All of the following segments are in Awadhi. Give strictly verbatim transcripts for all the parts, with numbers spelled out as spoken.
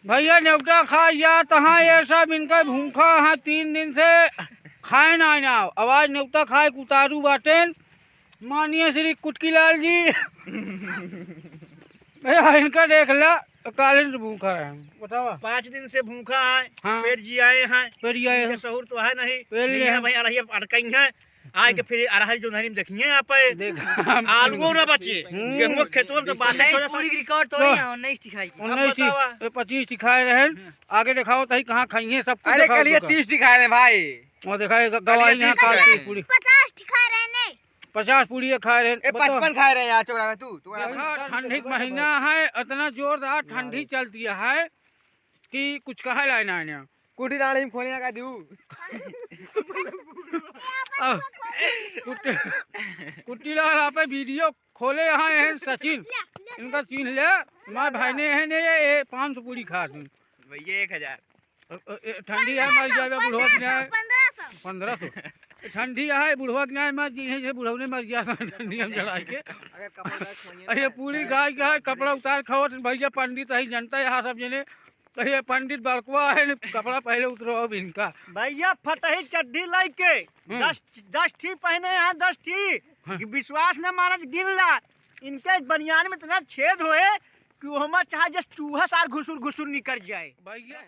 भइया नेवता खाइ जात हैं, ये सब इनका भूखा हैं, तीन दिन से खाए नाहीं ना। अब आज नेवता खाए के उतारू बाटेन। माननीय श्री कुटकी लाल जी। भइया इनका देख ला, कालिन से भूखा रहे हैं, बतावा। पाँच दिन से भूखा है, हाँ। पेट जियाए हैं, पेट जियाए इनके हैं। सहूर तो है नहीं, पेट जियाए हैं। भाई अरहिया अटकई हैं, आए के फिर अरहर जो नहरी में देखिए आप, देख। आलू ना बचे, हम्म। गेहूं खेतों में तो बातें नहीं, छोड़ा पूरी सब। रिकॉर्ड तोड़ी तो है, उन्नीस ठिकाई की। अब उन्नीस ठिकाई, बतावा। ए, पच्चीस ठिकाई रहे, हम्म। आगे देखाओ तही कहाँ खाई हैं, सब कुछ अरे, देखाओ कल ये तो का। तीस ठिकाई रहे भाई। वो देखा, ये ग-, कल ये गवाही यहाँ तीस काल ठिकाई की रहे। पूरी। पचास ठिकाई रहे नहीं। पचास पूड़िया खाए रहे, ए, बताओ। पचपन खाए रहे यार, चौराहे में तू, तू देखा, ठंडी के महीना है, इतना जोरदार ठंडी चलती है कि कुछ कहा लाए ना आने। कुटी दाढ़ी में खोने का दू। आ, कुट्टी, कुट्टी लाल आप वीडियो खोले यहाँ हैं सचिन, इनका चीन ले, मार भाई ने है ने ये, ये पाँच सौ पूड़ी खा तू। भैया एक हजार। अ, अ, ए, ठंडी है, मर जाए, बुढ़वा के न्याय। पन्द्रह सौ। पन्द्रह सौ। ठंडी है, बुढ़वा के न्याय, मर जी, यहीं से बुढ़ऊ ने मर गया, ठंडी हम जला के। अगर कपड़ा उतार छोड़िए अ, ये ना। पूरी गाय का है, कपड़ा उतार खाओ, तो भैया पंडित है, जनता यहाँ सब जने। तो ये पंडित बड़कवा है, कपड़ा पहले उतरो अब इनका। भैया फटही चड्ढी लाइके, हम्म। दस, दस ठी पहने यहाँ, दस ठी। हाँ। कि विश्वास न मानत गिन ला, इनके बनियान में इतना छेद होए कि ओहमा चाहे जस चूहा सार घुसुर घुसुर निकर जाए। भैया।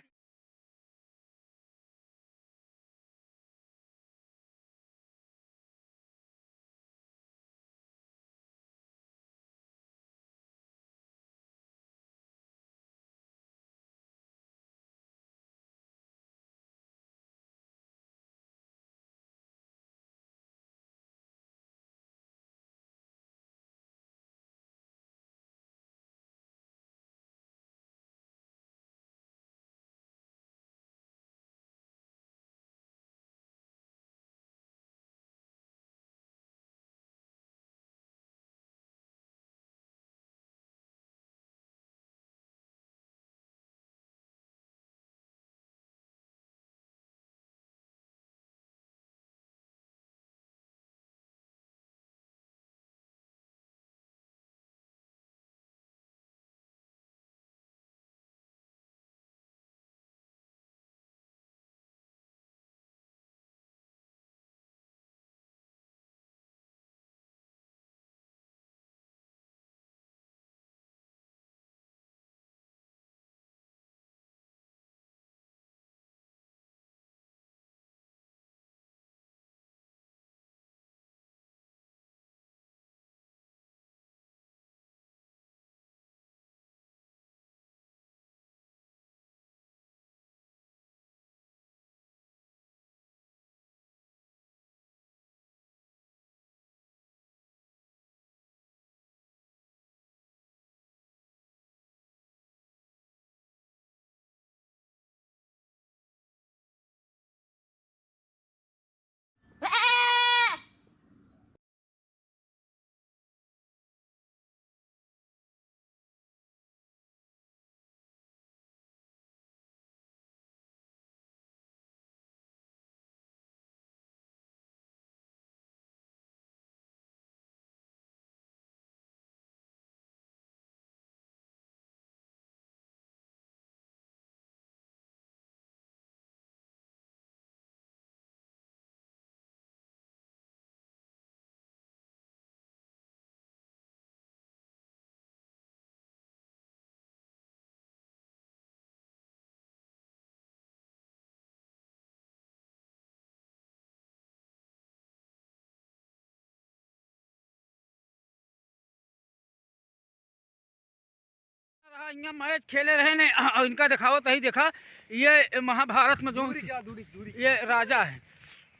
रहा, इहाँ मैच खेले रहे ने, और इनका देखावत ही देखा, ये महाभारत में जौन दूरी क्या, दूरी, दूरी। ये राजा है।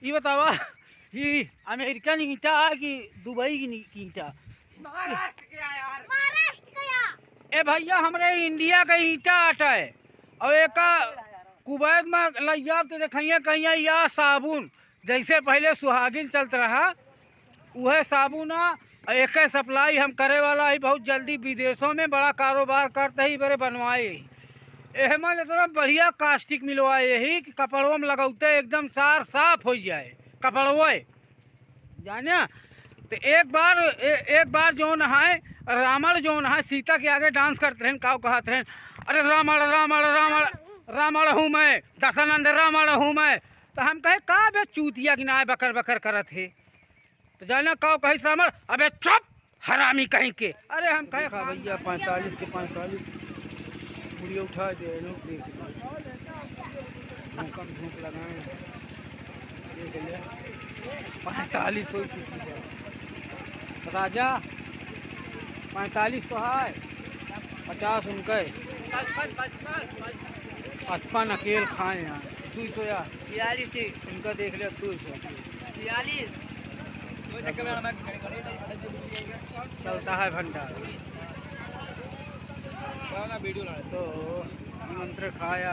ये बतावा, ये अमेरिकन ईंटा है कि दुबई की नी-, की ईंटा? महाराष्ट्र के है यार। महाराष्ट्र के है। ए भैया, हमरे इंडिया के ईंटा आटा है, और एका कुवैत में लइया तो देखइया कहिया या साबुन, जैसे पहले सुहागिन चलत रहा, उहे साबुन आ, एके सप्लाई हम करे वाला ही। बहुत जल्दी विदेशों में बड़ा कारोबार करते ही बड़े बनवाए ही। एहमन इतना बढ़िया कास्टिक मिलवाए ही कि कपड़ों में लगौते एकदम सार साफ हो जाए कपड़वे, जाने। तो एक बार, ए-, एक बार जौन है, रावण जौन है, सीता के आगे डांस करत रहन, का कहत रहन, "अरे रावण, रावण, रावण, रावण हूँ मैं, दशानंद रावण हूँ मैं।" तो हम कहे, "का बे चूतिया की नाय बकर बकर करत है?" तो जाना का कहिस रावण, "अबे चुप, हरामी कहीं के।" अरे हम कहे, देखा भैया, पैंतालीस के पैंतालीस, मुड़िया उठा दे, लोग देख ले। भूकंप भूक लगाए, देख ले, पैंतालीस हो चुकी है। राजा, पैंतालीस तो है, पचास उनके, पचपन अकेल खाए हैं, दो सौ यार। छियालीस ठीक। इनका देख ले, दो सौ। छियालीस। चलता है भंडार। तो निमंत्रण खाया।